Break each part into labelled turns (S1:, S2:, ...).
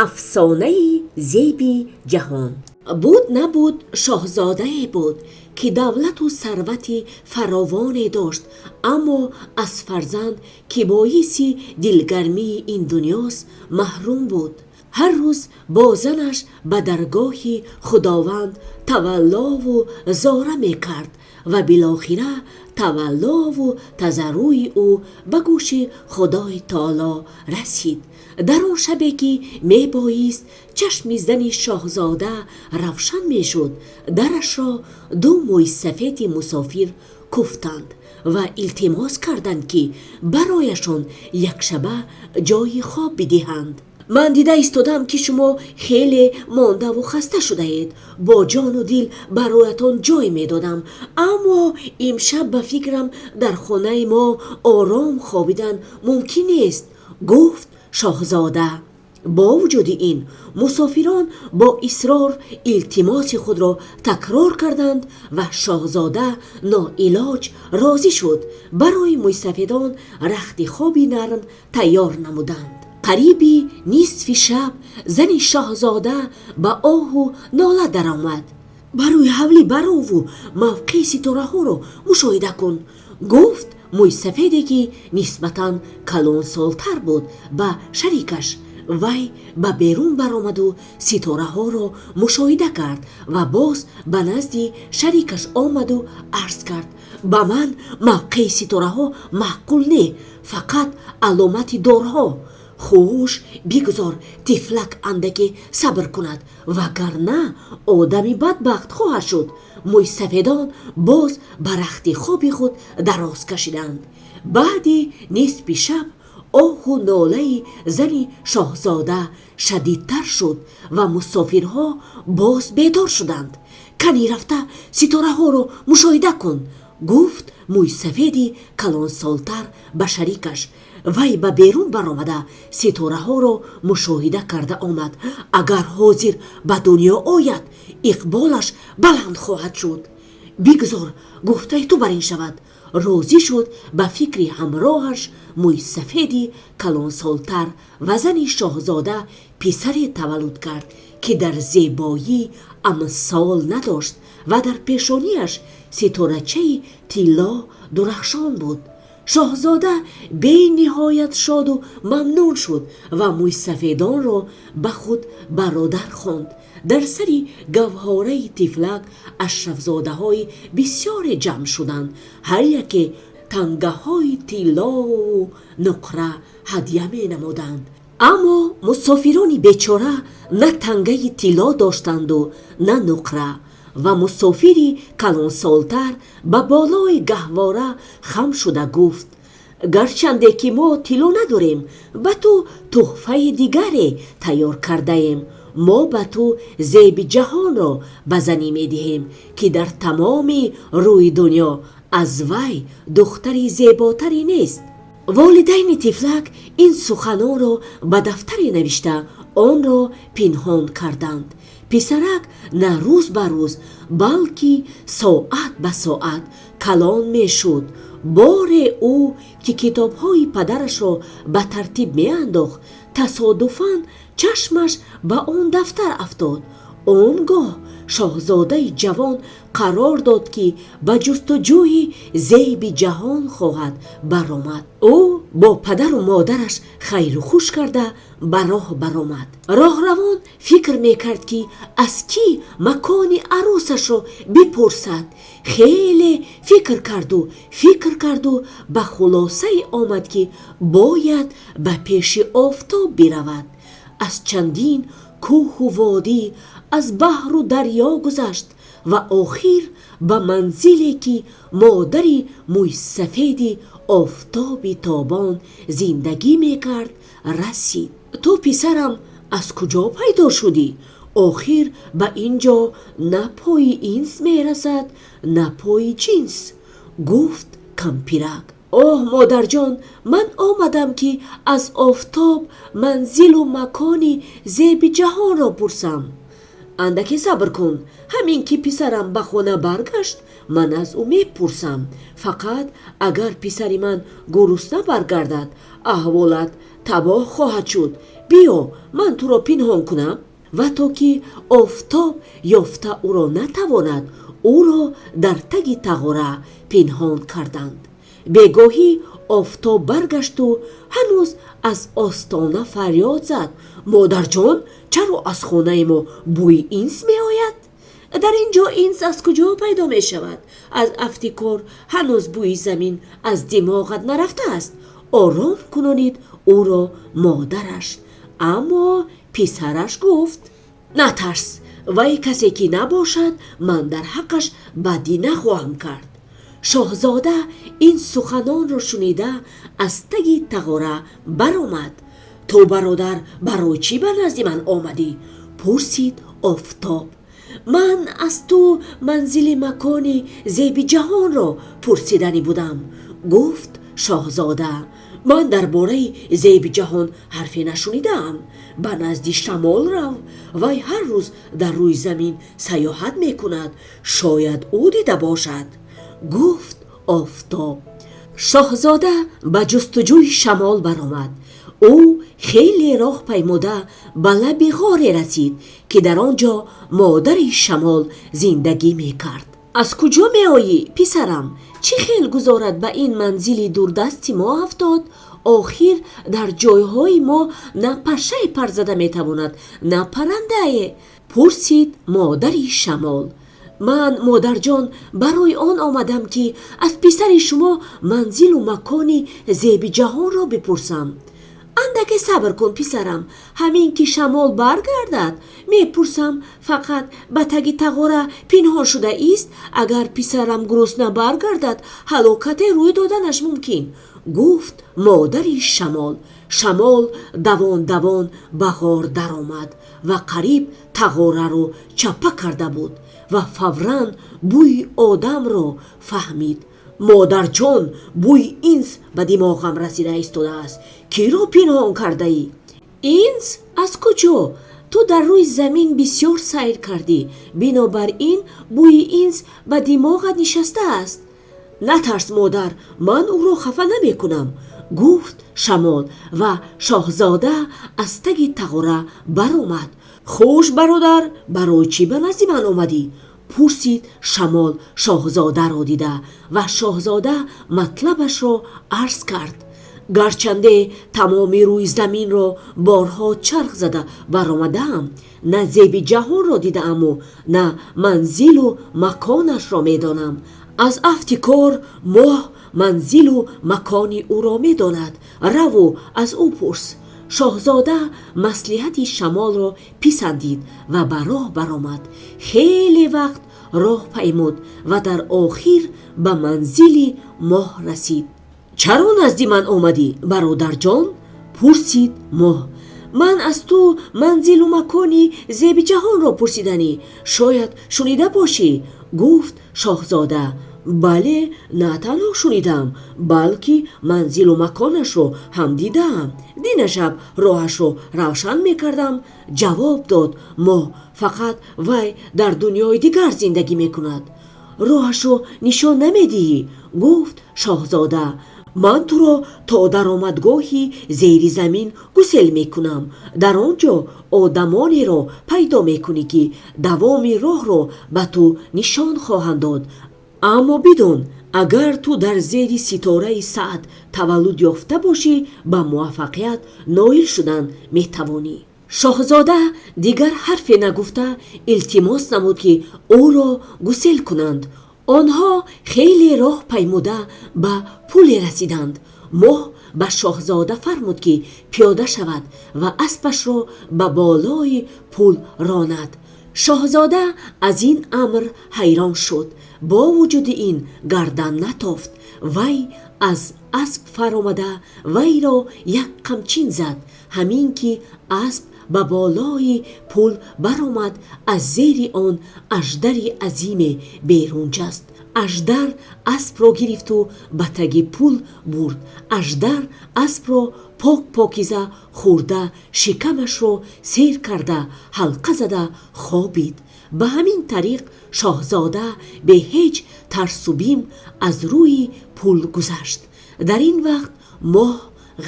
S1: Афсонаи Зеби Ҷаҳон. Буд, набуд, шоҳзодае буд, ки давлату сарвати фаровоне дошт, аммо аз фарзанд, ки боиси дилгармии ин дунёст, маҳрум буд. Ҳар рӯз бо занаш ба даргоҳи Худованд тавалло зора мекард ва билохира таваллову тазарруи ӯ ба гӯши Худои таоло расид. Дар он шабе ки мебоист чашми зани шоҳзода равшан мешуд, дарашро ду мӯйсафеди мусофир куфтанд ва илтимос карданд, ки барояшон як шаба ҷойи хоб бидиҳанд. «Ман дида истодам, ки шумо хеле мондаву хаста шудаед. Бо ҷону дил бароятон ҷой медодам, аммо имшаб, ба фикрам, дар хонаи мо ором хобидан мумкин нест», гуфт шоҳзода. Бо вуҷуди ин, мусофирон бо исрор илтимоси худро такрор карданд ва шоҳзода ноилоҷ розӣ шуд. Барои мӯйсафедон рахти хоби нарм тайёр намуданд. Қариби нисфи шаб зани шоҳзода ба оҳу нола даромад. «Ба рӯи ҳавлӣ барову мавқеи ситораҳоро мушоҳида кун», гуфт мӯйсафеде, ки нисбатан калонсолтар буд, ба шарикаш. Вай ба берун баромаду ситораҳоро мушоҳида кард ва боз ба назди шарикаш омаду арз кард: «Ба ман мавқеи ситораҳо маъқул не, фақат аломати дорҳо. Хуш, бигузор тифлак андаке сабр кунад, вагарна одами бадбахт хоҳад шуд». Мӯйсафедон боз ба рахти хоби худ дароз кашиданд. Баъди нисфи шаб оҳу нолаи зани шоҳзода шадидтар шуд ва мусофирҳо боз бедор шуданд. «Кани, рафта ситораҳоро мушоҳида кун», гуфт мӯйсафеди калонсолтар ба шарикаш. Вай ба берун баромада, ситораҳоро мушоҳида карда омад. «Агар ҳозир ба дунё ояд, иқболаш баланд хоҳад шуд». «Бигзор гуфтаи ту барин шавад», розӣ шуд ба фикри ҳамроҳаш мӯйсафеди калонсолтар ва зани шоҳзода писаре таваллуд кард, ки дар зебоӣ амсол надошт ва дар пешониаш ситорачаи тилло дурахшон буд. Шоҳзода бениҳоят шоду мамнун шуд ва мӯйсафедонро ба худ бародар хонд. Дар сари гаҳвораи тифлак ашрафзодаҳои бисёре ҷамъ шуданд. Ҳар яке тангаҳои тиллову нуқра ҳадя менамуданд. Аммо мусофирони бечора на тангаи тилло доштанду на нуқра. Ва мусофири калонсолтар ба болои гаҳвора хам шуда гуфт: «Гарчанде ки мо тилло надорем, ба ту тӯҳфаи дигаре тайёр кардаем. Мо ба ту Зеби Ҷаҳонро ба занӣ медиҳем, ки дар тамоми рӯи дунё аз вай духтари зеботаре нест». Волидайни тифлак ин суханонро ба дафтаре навишта, онро пинҳон карданд. Писарак на рӯз ба рӯз, балки соат ба соат калон мешуд. Боре ӯ, ки китобҳои падарашро ба тартиб меандохт, тасодуфан чашмаш ба он дафтар афтод. Он гоҳ шоҳзодаи ҷавон қарор дод, ки ба ҷустуҷӯи Зеби Ҷаҳон хоҳад баромад. Ӯ бо падару модараш хайру хуш карда, ба роҳ баромад. Роҳравон фикр мекард, ки аз кӣ макони арӯсашро бипурсад. Хеле фикр карду фикр карду ба хулосае омад, ки бояд ба пеши офтоб биравад. Аз чандин кӯҳу водӣ, аз баҳру дарё гузашт ва охир ба манзиле, ки модари мӯйсафеди офтоби тобон зиндагӣ мекард, расид. «Ту, писарам, аз куҷо пайдо шудӣ? Охир ба ин ҷо на пои инс мерасад, на пои ҷинс», гуфт кампирак. «Оҳ, модарҷон, ман омадам, ки аз офтоб манзилу макони Зеби Ҷаҳонро пурсам». «Андаке сабр кун. Ҳамин ки писарам ба хона баргашт, ман аз ӯ мепурсам. Фақат агар писари ман гурусна баргардад, аҳволат табоҳ хоҳад шуд. Биё, ман туро пинҳон кунам. Ва то ки Офтоб ёфта ӯро натавонад, ӯро дар таги тағора пинҳон карданд. Бегоҳӣ Офтоб баргашту ҳанӯз аз остона фарёд зад: «Модарҷон, чаро аз хонаи мо бӯи инс меояд?» «Дар ин ҷо инс аз куҷо пайдо мешавад? Аз афти кор ҳанӯз бӯи замин аз димоғат нарафтааст», ором кунонид ӯро модараш. Аммо писараш гуфт: «Натарс, вай касе ки набошад, ман дар ҳаққаш бадӣ нахоҳам кард». Шоҳзода ин суханонро шунида, аз таги тағора баромад. «Ту, бародар, барои чӣ ба назди ман омадӣ?» пурсид Офтоб. «Ман аз ту манзили макони Зеби Ҷаҳонро пурсидани будам», гуфт шоҳзода. «Ман дар бораи Зеби Ҷаҳон ҳарфе нашунидаам. Ба назди шамол рав, вай ҳар рӯз дар рӯи замин саёҳат мекунад. Шояд ӯ дида бошад», гуфт Офтоб. Шоҳзода ба ҷустуҷӯи шамол баромад. Ӯ хеле роҳ паймуда, ба лаби ғоре расид, ки дар он ҷо модари шамол зиндагӣ мекард. «Аз куҷо меоӣ, писарам? Чӣ хел гузорат ба ин манзили дурдасти мо афтод? Охир дар ҷойҳои мо на пашшае пар зада метавонад, на паррандае», пурсид модари шамол. «Ман, модарҷон, барои он омадам, ки аз писари шумо манзилу макони Зеби Ҷаҳонро бипурсам». «Андаке сабр кун, писарам. Ҳамин ки шамол баргардад, мепурсам. Фақат ба таги тағора пинҳон шуда ист. Агар писарам гурусна баргардад, ҳалокате рӯй доданаш мумкин», гуфт модари шамол. Шамол давон давон ба ғор даромад ва қариб тағораро чаппа карда буд ва фавран бӯи одамро фаҳмид. «Модарҷон, бӯи инс ба димоғам расида истодааст. Киро пинҳон кардаӣ?» «Инс аз куҷо? Ту дар рӯи замин бисёр сайр кардӣ, бинобар ин бӯи инс ба димоғат нишастааст». «Натарс, модар, ман ӯро хафа намекунам», гуфт шамол ва шоҳзода аз таги тағора баромад. «Хуш, бародар, барои чӣ ба назди ман омадӣ?» пурсид шамол шоҳзодаро дида, ва шоҳзода матлабашро арз кард. «Гарчанде тамоми рӯи заминро борҳо чарх зада баромадаам, на Зеби Ҷаҳонро дидааму на манзилу маконашро медонам. Аз афти кор моҳ манзилу макони ӯро медонад. Раву аз ӯ пурс». Шоҳзода маслиҳати шамолро писандид ва ба роҳ баромад. Хеле вақт роҳ паймуд ва дар охир ба манзили моҳ расид. «Чаро назди ман омадӣ, бародарҷон?» пурсид моҳ. «Ман аз ту манзилу макони Зеби Ҷаҳонро пурсиданӣ. Шояд шунида бошӣ», гуфт шоҳзода. «Бале, на танҳо шунидам, балки манзилу маконашро ҳам дидаам. Дина шаб роҳашро равшан мекардам», ҷавоб дод моҳ. «Фақат вай дар дунёи дигар зиндагӣ мекунад». «Роҳашро нишон намедиҳӣ?» гуфт шоҳзода. «Ман туро то даромадгоҳи зери замин гусел мекунам. Дар он ҷо одамонеро пайдо мекунӣ, ки давоми роҳро ба ту нишон хоҳанд дод. Аммо бидон, агар ту дар зери ситораи Саад таваллуд ёфта бошӣ, ба муваффақият ноил шудан метавонӣ». Шоҳзода дигар ҳарфе нагуфта, илтимос намуд, ки ӯро гусел кунанд. Онҳо хеле роҳ паймуда, ба пуле расиданд. Моҳ ба шоҳзода фармуд, ки пиёда шавад ва аспашро ба болои пул ронад. Шоҳзода аз ин амр ҳайрон шуд. Бо вуҷуди ин, гардан натофт. Вай аз асп фаромада, вайро як қамчин зад. Ҳамин ки асп ба болои пул баромад, аз зери он аждари азиме берун ҷаст. Аждар аспро гирифту ба таги пул бурд. Аждар аспро пок покиза хӯрда, шикамашро сер карда, ҳалқа зада хобид. Ба ҳамин тариқ шоҳзода бе ҳеҷ тарсу бим аз рӯи пул гузашт. Дар ин вақт моҳ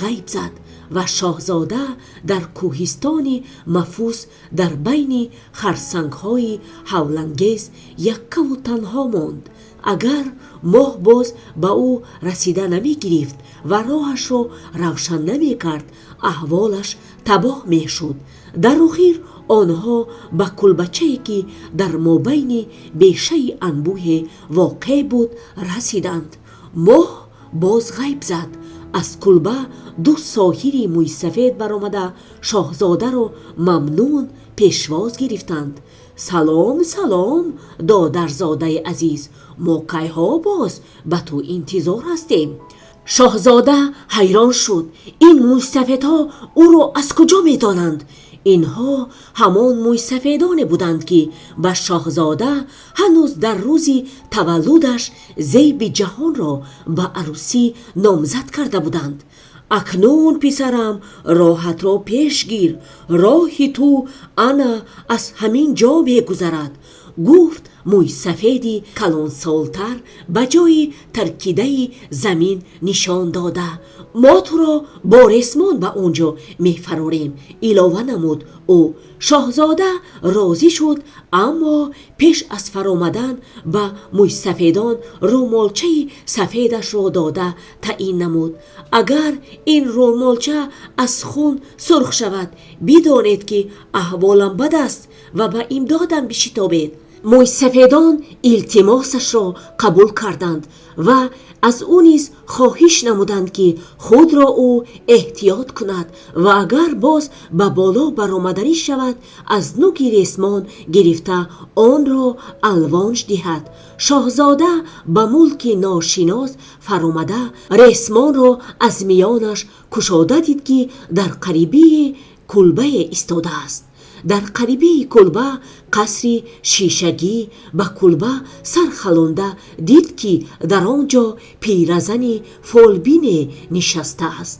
S1: ғайб зад. Ва шоҳзода дар кӯҳистони мафус, дар байни харсангҳои ҳавлангез яккаву танҳо монд. Агар моҳ боз ба ӯ расида намегирифт ва роҳашро равшан намекард, аҳволаш табоҳ мешуд. Дар охир онҳо ба кулбачае, ки дар мобайни бешаи анбӯҳе воқеъ буд, расиданд. Моҳ боз ғайб зад. Аз кулба ду соҳири мӯйсафед баромада, шоҳзодаро мамнун пешвоз гирифтанд. «Салом, салом, додарзодаи азиз, мо кайҳо боз ба ту интизор ҳастем». Шоҳзода ҳайрон шуд: ин мӯйсафедҳо ӯро аз куҷо медонанд? Инҳо ҳамон мӯйсафедоне буданд, ки ба шоҳзода ҳанӯз дар рӯзи таваллудаш Зеби Ҷаҳонро ба арӯсӣ номзад карда буданд. «Акнун, писарам, роҳатро пеш гир, роҳи ту ана аз ҳамин ҷо мегузарад», гуфт мӯйсафеди калонсолтар, ба ҷойи таркидаи замин нишон дода. «Мо туро бо ресмон ба он ҷо мефарорем», илова намуд ӯ. Шоҳзода розӣ шуд, аммо пеш аз фаромадан ба мӯйсафедон румолчаи сафедашро дода таъин намуд: «Агар ин румолча аз хун сурх шавад, бидонед, ки аҳволам бад аст ва ба имдодам бишитобед». Мӯйсафедон илтимосашро қабул карданд ва аз ӯ низ хоҳиш намуданд, ки худро ӯ эҳтиёт кунад ва агар боз ба боло баромаданӣ шавад, аз нуги ресмон гирифта онро алвонҷ диҳад. Шоҳзода ба мулки ношинос фаромада, ресмонро аз миёнаш кушода дид, ки дар қарибии кулбае истодааст. Дар қарибии кулба қасри шишагӣ. Ба кулба сар халонда дид, ки дар он ҷо пиразани фолбине нишастааст.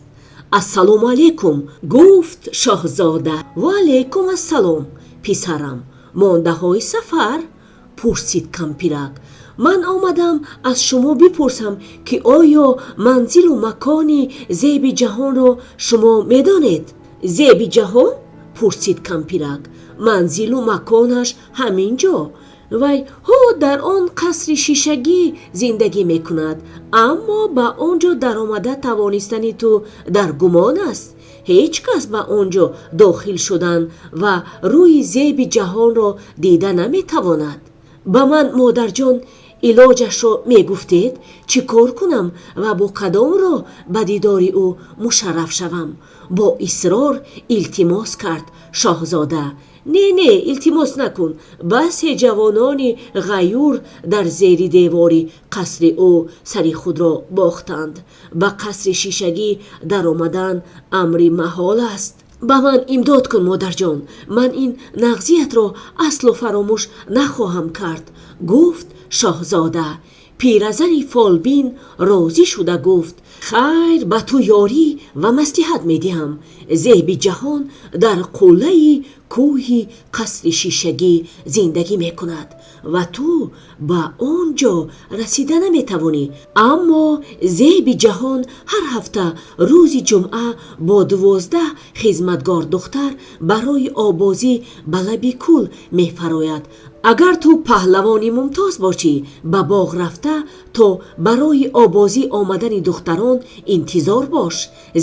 S1: «Ассалому алайкум», гуфт шоҳзода. «Ваалайкум ассалом, писарам, мондаҳои сафар?» пурсид кампирак. «Ман омадам аз шумо бипурсам, ки оё манзилу макони Зеби Ҷаҳонро шумо медонед?» «Зеби Ҷаҳон?» пурсид кампирак. «Манзилу маконаш ҳамин ҷо. Вай ҳо дар он қасри шишагӣ зиндагӣ мекунад, аммо ба он ҷо даромада тавонистани ту дар гумон аст. Ҳеҷ кас ба он ҷо дохил шудан ва рӯи Зеби Ҷаҳонро дида наметавонад». «Ба ман, модарҷон, илоҷашро мегуфтед, чӣ кор кунам ва бо кадом роҳ ба дидори ӯ мушарраф шавам?» бо исрор илтимос кард шоҳзода. «Не, не, илтимос накун. Басе ҷавонони ғайюр дар зери девори қасри ӯ сари худро бохтанд. Ба қасри шишагӣ даромадан амри маҳол аст». «Ба ман имдод кун, модарҷон, ман ин нағзиятро асло фаромӯш нахоҳам кард», гуфт шоҳзода. Пиразани фолбин розӣ шуда гуфт: «Хайр, ба ту ёрӣ ва маслиҳат медиҳам. Зеби Ҷаҳон дар қуллаи кӯҳи қасри шишагӣ зиндагӣ мекунад ва ту ба он ҷо расида наметавонӣ. Аммо Зеби Ҷаҳон ҳар ҳафта рӯзи ҷумъа бо 12 хизматгор духтар барои оббозӣ ба лаби кӯл мефарояд. Агар ту паҳлавони мумтоз бошӣ, ба боғ рафта, то барои оббозӣ омадани духтарон интизор бош.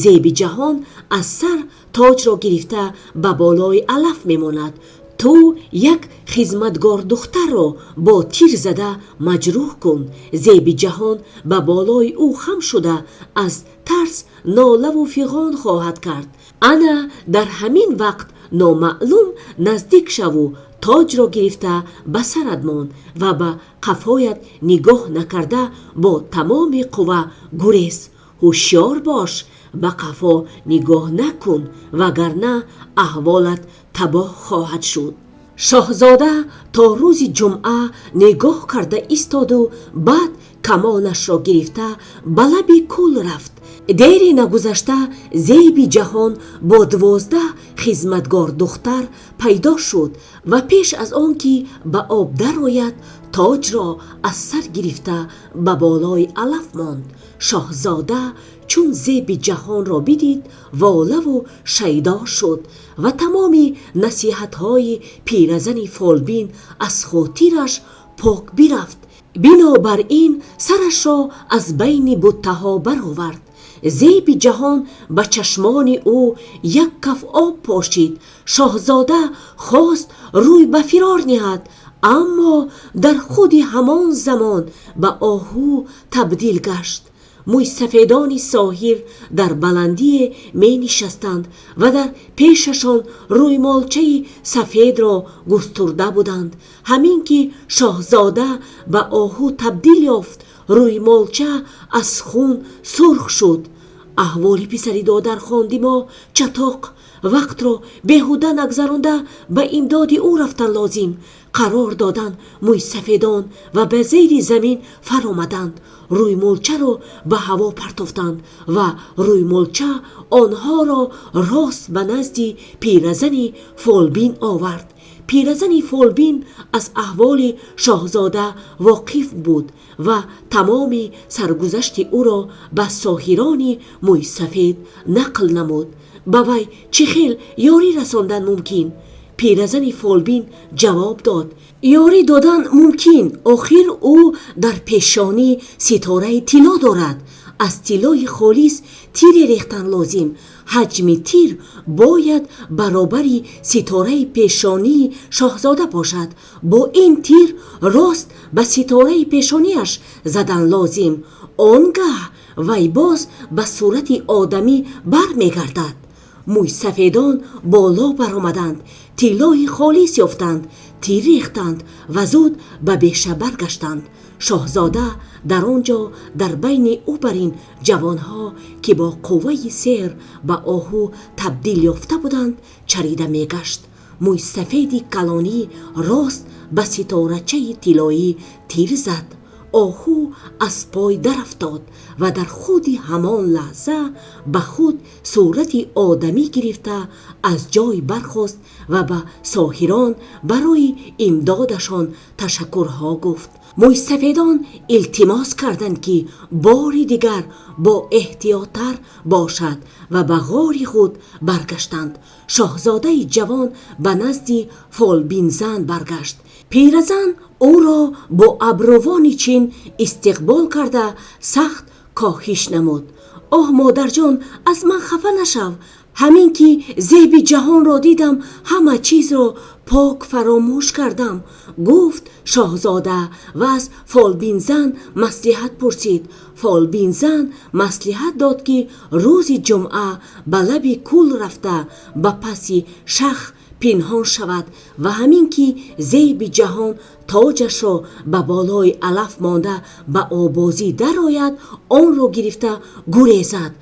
S1: Зеби Ҷаҳон аз сар тоҷро гирифта ба болои алаф мемонад. Ту як хизматгордухтарро бо тир зада маҷрӯҳ кун. Зеби Ҷаҳон ба болои ӯ хам шуда, аз тарс нолаву фиғон хоҳад кард. Ана дар ҳамин вақт номаълум наздик шаву тоҷро гирифта ба сарат мон ва ба қафоят нигоҳ накарда бо тамоми қувва гурез. Ҳушёр бош, ба қафо нигоҳ накун, вагарна аҳволат табоҳ хоҳад шуд». Шоҳзода то рӯзи ҷумъа нигоҳ карда истоду баъд камонашро гирифта ба лаби кӯл рафт. Дере нагузашта Зеби Ҷаҳон бо 12 хизматгор духтар пайдо шуд ва пеш аз он ки ба об дарояд, тоҷро аз сар гирифта, ба болои алаф монд. Шоҳзода чун Зеби Ҷаҳонро бидид, волаву шайдо шуд ва тамоми насиҳатҳои пиразани фолбин аз хотираш пок бирафт. Бинобар ин сарашро аз байни буттаҳо баровард. Зеби Ҷаҳон ба чашмони ӯ як каф об пошид. Шоҳзода хост рӯй ба фирор ниҳад, аммо дар худи ҳамон замон ба оҳу табдил гашт. Мӯйсафедони соҳир дар баландие менишастанд ва дар пешашон рӯймолчаи сафедро густурда буданд. Ҳамин ки шоҳзода ба оҳу табдил ёфт, рӯймолча аз хун сурх шуд. Аҳволи писари додархонди мо чатоқ. Вақтро беҳуда нагзаронда, ба имдоди ӯ рафтан лозим, қарор доданд мӯйсафедон ва ба зери замин фаромаданд. Рӯймолчаро ба ҳаво партофтанд ва рӯймолча онҳоро рост ба назди пиразани фолбин овард. Пиразани фолбин аз аҳволи шоҳзода воқиф буд ва тамоми саргузашти ӯро ба соҳирони мӯйсафед нақл намуд. Ба вай чӣ хел ёрӣ расондан мумкин? Пиразани фолбин ҷавоб дод: ёрӣ додан мумкин, охир ӯ дар пешонӣ ситораи тилло дорад. Аз тиллои холис тире рехтан лозим. Ҳаҷми тир бояд баробари ситораи пешонии шоҳзода бошад. Бо ин тир рост ба ситораи пешониаш задан лозим. Он гаҳ вай боз ба сурати одамӣ бармегардад. Мӯйсафедон боло баромаданд, тиллои холис ёфтанд, тир рехтанд ва зуд ба беша баргаштанд. Шоҳзода дар он ҷо дар байни ӯ барин ҷавонҳо, ки бо қувваи сеҳр ба оҳу табдил ёфта буданд, чарида мегашт. Мӯйсафеди калонӣ рост ба ситорачаи тиллоӣ тир зад. Оҳу аз пой дарафтод ва дар худи ҳамон лаҳза ба худ сурати одамӣ гирифта, аз ҷой бархост ва ба соҳирон барои имдодашон ташаккурҳо гуфт. Мӯйсафедон илтимос карданд, ки бори дигар бо эҳтиёттар бошад ва ба ғори худ баргаштанд. Шоҳзодаи ҷавон ба назди фолбинзан баргашт. Пиразан ӯро бо абрувони чин истиқбол карда, сахт коҳиш намуд. Оҳ, модарҷон, аз ман хафа нашав. Ҳамин ки Зеби Ҷаҳонро дидам, ҳама чизро пок фаромӯш кардам, гуфт шоҳзода ва аз фолбинзан маслиҳат пурсид. Фолбинзан маслиҳат дод, ки рӯзи ҷумъа ба лаби кӯл рафта, ба паси шах пинҳон шавад ва ҳамин ки Зеби Ҷаҳон тоҷашро ба болои алаф монда ба обозӣ дарояд, онро гирифта гурезад.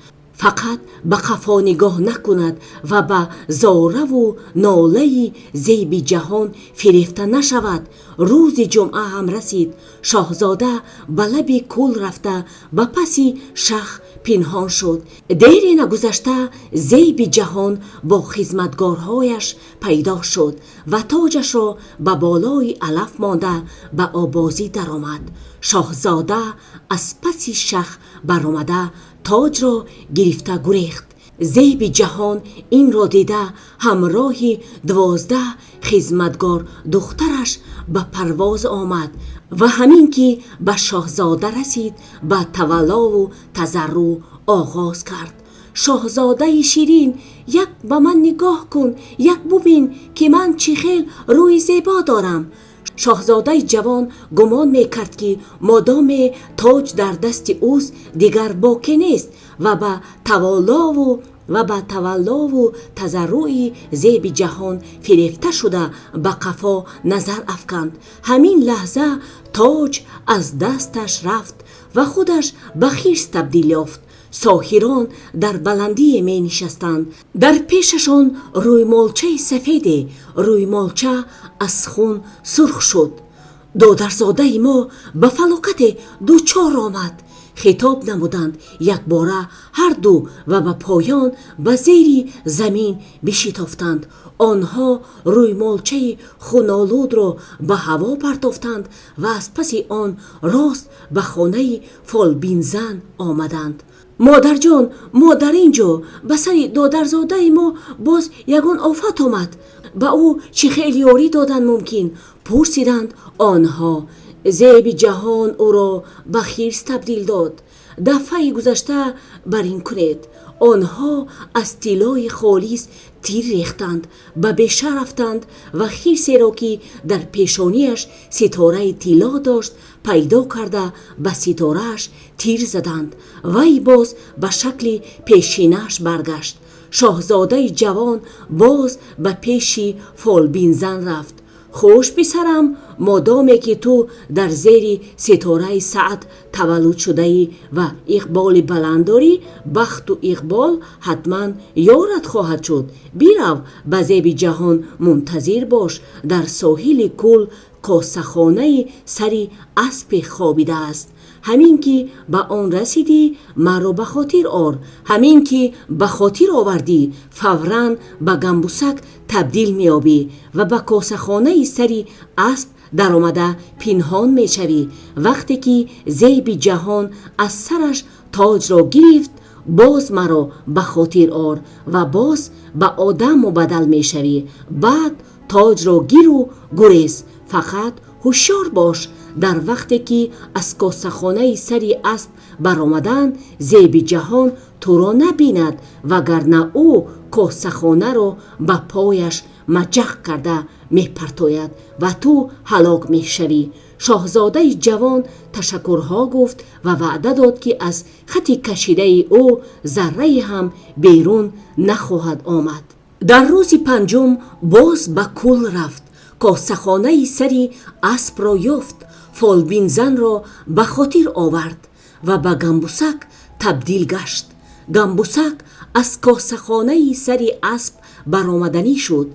S1: Фақат ба қафо нигоҳ накунад ва ба зораву нолаи Зеби Ҷаҳон фирефта нашавад. Рӯзи ҷумъа ҳам расид. Шоҳзода ба лаби кӯл рафта, ба паси шах пинҳон шуд. Дере нагузашта Зеби Ҷаҳон бо хизматгорҳояш пайдо шуд ва тоҷашро ба болои алаф монда ба обозӣ даромад. Шоҳзода аз паси шах баромада, тоҷро гирифта гурехт. Зеби Ҷаҳон инро дида, ҳамроҳи 12 хизматгор духтараш ба парвоз омад ва ҳамин ки ба шоҳзода расид, ба таваллову тазаррӯъ оғоз кард. Шоҳзодаи ширин, як ба ман нигоҳ кун, як бубин, ки ман чӣ хел рӯи зебо дорам. Шоҳзодаи ҷавон гумон мекард, ки модоме тоҷ дар дасти ӯст, дигар боке нест ва ба таваллову тазаррӯи Зеби Ҷаҳон фирефта шуда, ба қафо назар афканд. Ҳамин лаҳза тоҷ аз дасташ рафт ва худаш ба хирс табдил ёфт. Соҳирон дар баландие менишастанд. Дар пешашон рӯймолчаи сафеде. Рӯймолча аз хун сурх шуд. Додарзодаи мо ба фалокате дучор омад. Хитоб намуданд. Якбора ҳарду ва ба поён, ба зери замин бишитофтанд. Онҳо рӯймолчаи хунолудро ба ҳаво партофтанд ва аз паси он рост ба хонаи Фолбинзан омаданд. Модарҷон, мо дар ин ҷо ба сари додарзодаи мо боз ягон офат омад. Ба ӯ чи хел ёрӣ додан мумкин? Пурсиданд онҳо. Зеби ҷаҳон ӯро ба хирс табдил дод. Дафъаи гузашта бар ин кунед. Онҳо аз тиллои холис тир рехтанд, ба беша рафтанд ва хирсеро, ки дар пешониаш ситораи тилло дошт, пайдо карда, ба ситорааш тир заданд. Вай боз ба шакли пешинаш баргашт. Шоҳзодаи ҷавон боз ба пеши фолбинзан рафт. Хуш, писарам, модоме ки ту дар зери ситораи Саад таваллуд шудаӣ ва иқболи баланд дорӣ, бахту иқбол ҳатман ёрат хоҳад шуд. Бирав, ба Зеби ҷаҳон мунтазир бош. Дар соҳили кӯл косахонаи сари аспе хобидааст. Ҳамин ки ба он расидӣ, маро ба хотир ор. Ҳамин ки ба хотир овардӣ, фавран ба гамбусак табдил меёбӣ ва ба косахонаи сари асп даромада пинҳон мешавӣ. Вақте ки Зеби ҷаҳон аз сараш тоҷро гирифт, боз маро ба хотир ор ва боз ба одам мубаддал мешавӣ. Баъд тоҷро гиру гурез. Фақат ҳушёр бош, дар вақте ки аз косахонаи сари асп баромадан, Зеби ҷаҳон туро набинад, вагарна ӯ косахонаро ба пояш маҷақ карда мепартояд ва ту ҳалок мешавӣ. Шоҳзодаи ҷавон ташаккурҳо гуфт ва ваъда дод, ки аз хати кашидаи ӯ заррае ҳам берун нахоҳад омад. Дар рӯзи панҷум боз ба кӯл рафт. Косахонаи сари аспро ёфт, фолбинзанро ба хотир овард ва ба гамбусак табдил гашт. Гамбусак аз косахонаи сари асп баромаданӣ шуд,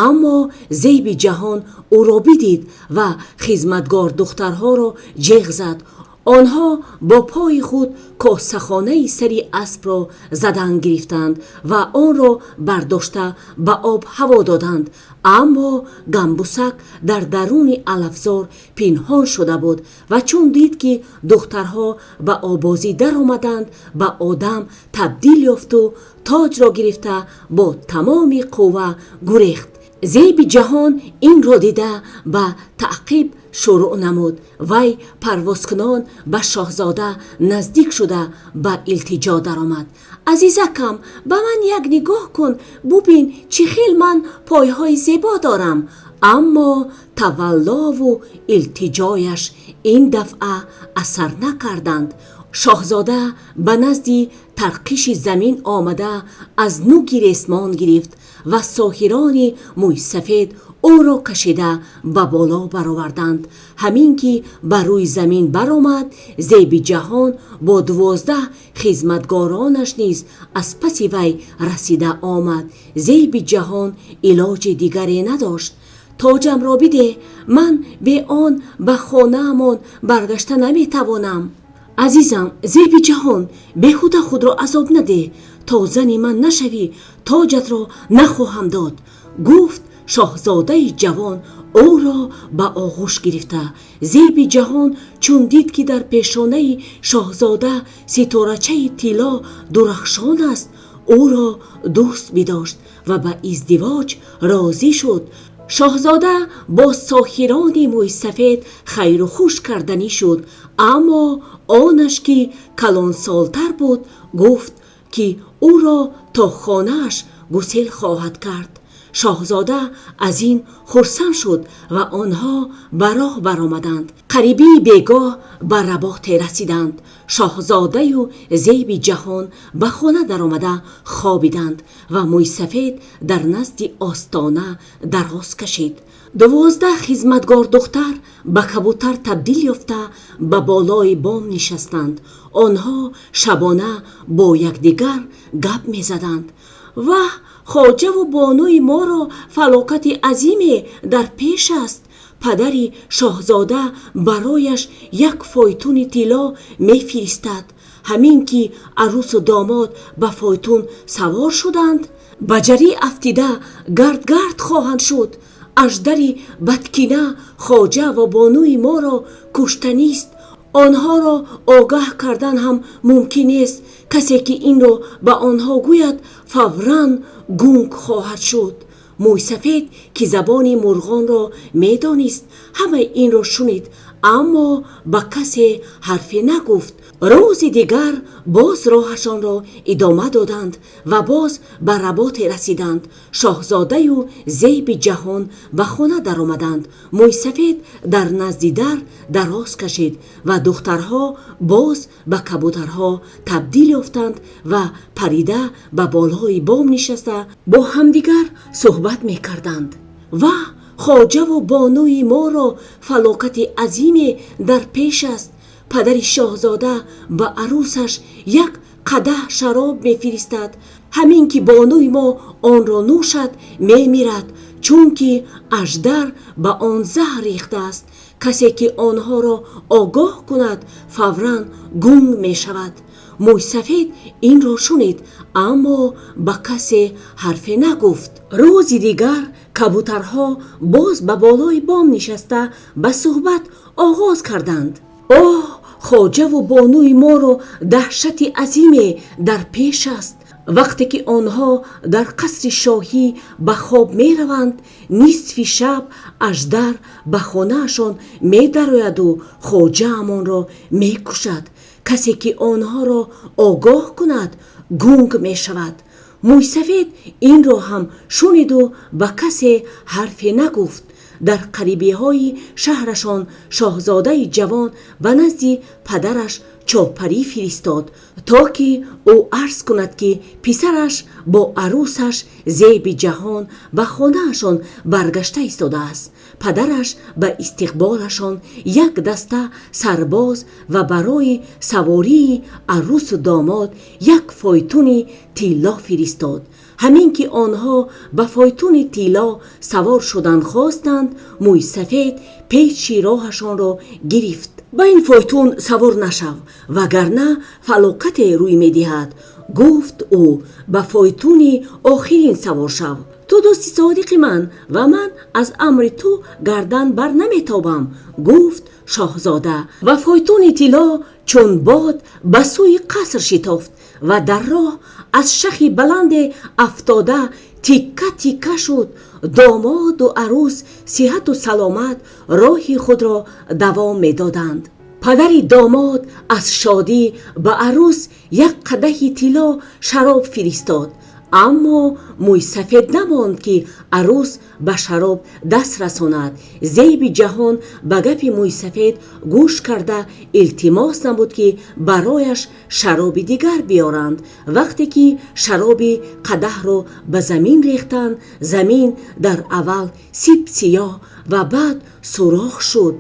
S1: аммо Зеби ҷаҳон ӯро бидид ва хизматгор духтарҳоро ҷеғ зад. Онҳо бо пои худ косахонаи сари аспро задан гирифтанд ва онро бардошта ба об ҳаво доданд. Аммо гамбусак дар даруни алафзор пинҳон шуда буд ва чун дид, ки духтарҳо ба оббозӣ даромаданд, ба одам табдил ёфту тоҷро гирифта бо тамоми қувва гурехт. Зеби ҷаҳон инро дида, ба таъқиб шурӯъ намуд. Вай парвозкунон ба шоҳзода наздик шуда, ба илтиҷо даромад. Азизакам, ба ман як нигоҳ кун, бубин, чӣ хел ман пойҳои зебо дорам. Аммо таваллову илтиҷояш ин дафъа асар накарданд. Шоҳзода ба назди тарқиши замин омада, аз нуги ресмон гирифт ва соҳирони мӯйсафед ӯро кашида ба боло бароварданд. Ҳамин ки ба рӯи замин баромад, Зеби ҷаҳон бо 12 хизматгоронаш низ аз паси вай расида омад. Зеби ҷаҳон илоҷи дигаре надошт. Тоҷамро бидеҳ, ман бе он ба хонаамон баргашта наметавонам. Азизам Зеби ҷаҳон, беҳуда худро азоб надеҳ. То зани ман нашавӣ, тоҷатро нахоҳам дод, гуфт шоҳзодаи ҷавон, ӯро ба оғӯш гирифта. Зеби ҷаҳон чун дид, ки дар пешонаи шоҳзода ситорачаи тилло дурахшон аст, ӯро дӯст бидошт ва ба издивоҷ розӣ шуд. Шоҳзода бо соҳирони мӯйсафед хайру хуш карданӣ шуд, аммо онаш, ки калонсолтар буд, гуфт, ки ӯро то хонааш гусел хоҳад кард. Шоҳзода аз ин хурсанд шуд ва онҳо ба роҳ баромаданд. Қарибии бегоҳ ба работе расиданд. Шоҳзодаю Зеби ҷаҳон ба хона даромада хобиданд ва мӯйсафед дар назди остона дароз кашид. 12 хизматгор духтар ба кабутар табдил ёфта, ба болои бом нишастанд. Онҳо шабона бо якдигар гап мезаданд. Ваҳ, хоҷаву бонуи моро фалокати азиме дар пеш аст. Падари шоҳзода барояш як фойтуни тилло мефиристад. Ҳамин ки арӯсу домод ба фойтун савор шуданд, ба ҷарӣ афтида гард-гард хоҳанд шуд. Аждари бадкина хоҷа ва бонуи моро куштанист. Онҳоро огаҳ кардан ҳам мумкин нест. Касе ки инро ба онҳо гӯяд, фавран гунг хоҳад шуд. Мӯйсафед, ки забони мурғонро медонист, ҳамаи инро шунид, аммо ба касе ҳарфе нагуфт. Рӯзи дигар боз роҳашонро идома доданд ва боз ба работе расиданд. Шоҳзодаю Зеби Ҷаҳон ба хона даромаданд. Мӯйсафед дар назди дар дароз кашид ва духтарҳо боз ба кабутарҳо табдил ёфтанд ва парида ба болои бом нишаста бо ҳамдигар суҳбат мекарданд. Ва хоҷаву бонуи моро фалокати азиме дар пеш аст. Падари шоҳзода ба арӯсаш як қадаҳ шароб мефиристад. Ҳамин ки бонуи мо онро нӯшад, мемирад, чунки аждар ба он заҳр рехтааст. Касе ки онҳоро огоҳ кунад, фавран гунг мешавад. Мӯйсафед инро шунид, аммо ба касе ҳарфе нагуфт. Рӯзи дигар кабутарҳо боз ба болои бом нишаста ба суҳбат оғоз карданд. Оҳ, хоҷаву бонуи моро даҳшати азиме дар пеш аст. Вақте ки онҳо дар қасри шоҳӣ ба хоб мераванд, нисфи шаб аждар ба хонаашон медарояду хоҷаамонро мекушад. Касе ки онҳоро огоҳ кунад, гунг мешавад. Мӯйсафед инро ҳам шуниду ба касе ҳарфе нагуфт. Дар қарибиҳои шаҳрашон шоҳзодаи ҷавон ба назди падараш чопарӣ фиристод, то ки ӯ арз кунад, ки писараш бо арӯсаш Зеби Ҷаҳон ба хонаашон баргашта истодааст. Падараш ба истиқболашон як даста сарбоз ва барои савории арӯсу домод як фойтуни тилло фиристод. Ҳамин ки онҳо ба фойтуни тилло савор шудан хостанд, мӯйсафед печи роҳашонро гирифт. Ба ин фойтун савор нашав, вагарна фалокате рӯй медиҳад, гуфт ӯ. Ба фойтуни охирин савор шав. Ту дӯсти содиқи ман ва ман аз амри ту гардан бар наметобам, гуфт шоҳзода. Ва фойтуни тилло чун бод ба сӯи қаср шитофт ва дар роҳ аз шахи баланде афтода тикка тикка шуд. Домоду арӯс сиҳату саломат роҳи худро давом медоданд. Падари домод аз шодӣ ба арӯс як қадаҳи тилло шароб фиристод, аммо мӯйсафед намонд, ки арӯс ба шароб даст расонад. Зеби Ҷаҳон ба гапи мӯйсафед гӯш карда, илтимос намуд, ки барояш шароби дигар биёранд. Вақте ки шароби қадаҳро ба замин рехтанд, замин дар аввал сип сиёҳ ва баъд сурох шуд.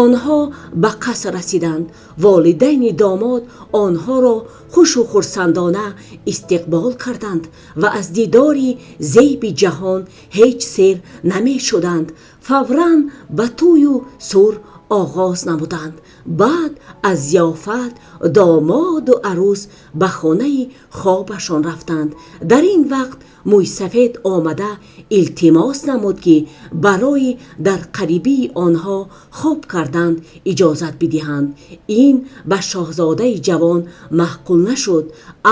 S1: Онҳо ба қаср расиданд. Волидайни домод онҳоро хушу хурсандона истиқбол карданд ва аз дидори Зеби Ҷаҳон ҳеҷ сер намешуданд. Фавран ба тӯю сур оғоз намуданд. Баъд аз зиёфат домоду арӯс ба хонаи хобашон рафтанд. Дар ин вақт мӯйсафед омада илтимос намуд, ки барои дар қарибии онҳо хоб кардан иҷозат бидиҳанд. Ин ба шоҳзодаи ҷавон маъқул нашуд,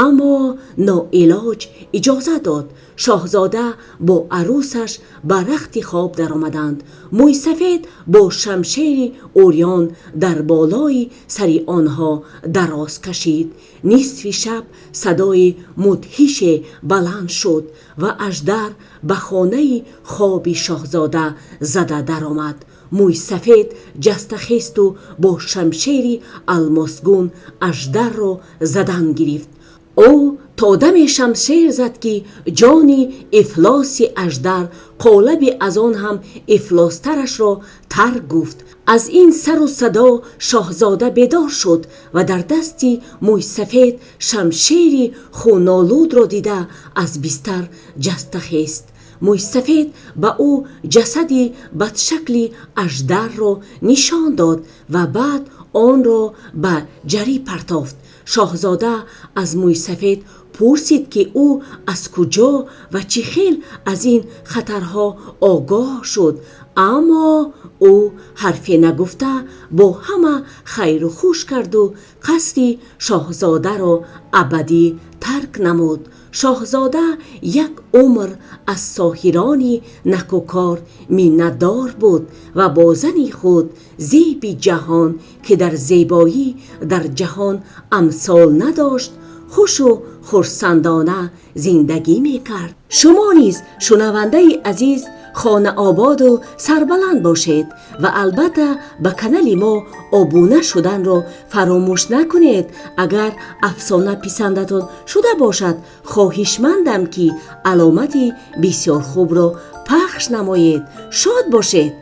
S1: аммо ноилоҷ иҷозат дод. Шоҳзода бо арӯсаш ба рахти хоб даромаданд. Мӯйсафед бо шамшери урён дар болои сари онҳо дароз кашид. Нисфи шаб садои мудҳише баланд шуд ва аждар ба хонаи хоби шоҳзода зада даромад. Мӯйсафед ҷаста хесту бо шамшери алмосгун аждарро задан гирифт. Ӯ то даме шамшер зад, ки ҷони ифлоси аждар қолаби аз он ҳам ифлостарашро тарк гуфт. Аз ин сару садо шоҳзода бедор шуд ва дар дасти мӯйсафед шамшери хунолудро дида, аз бистар ҷаста хест. Мӯйсафед ба ӯ ҷасади бадшакли аждарро нишон дод ва баъд онро ба ҷарӣ партофт. Шоҳзода аз мӯйсафед пурсид, ки ӯ аз куҷо ва чӣ хел аз ин хатарҳо огоҳ шуд. Аммо ӯ ҳарфе нагуфта, бо ҳама хайру хуш карду қасри шоҳзодаро абадӣ тарк намуд. Шоҳзода як умр аз соҳирони накӯкор миннатдор буд ва бо зани худ Зеби Ҷаҳон, ки дар зебоӣ дар ҷаҳон амсол надошт, хушу хурсандона зиндагӣ мекард. Шумо низ, шунавандаи азиз, хона ободу сарбаланд бошед ва албатта ба канали мо обуна шуданро фаромӯш накунед. Агар афсона писандатон шуда бошад, хоҳишмандам, ки аломати бисёр хубро пахш намоед. Шод бошед.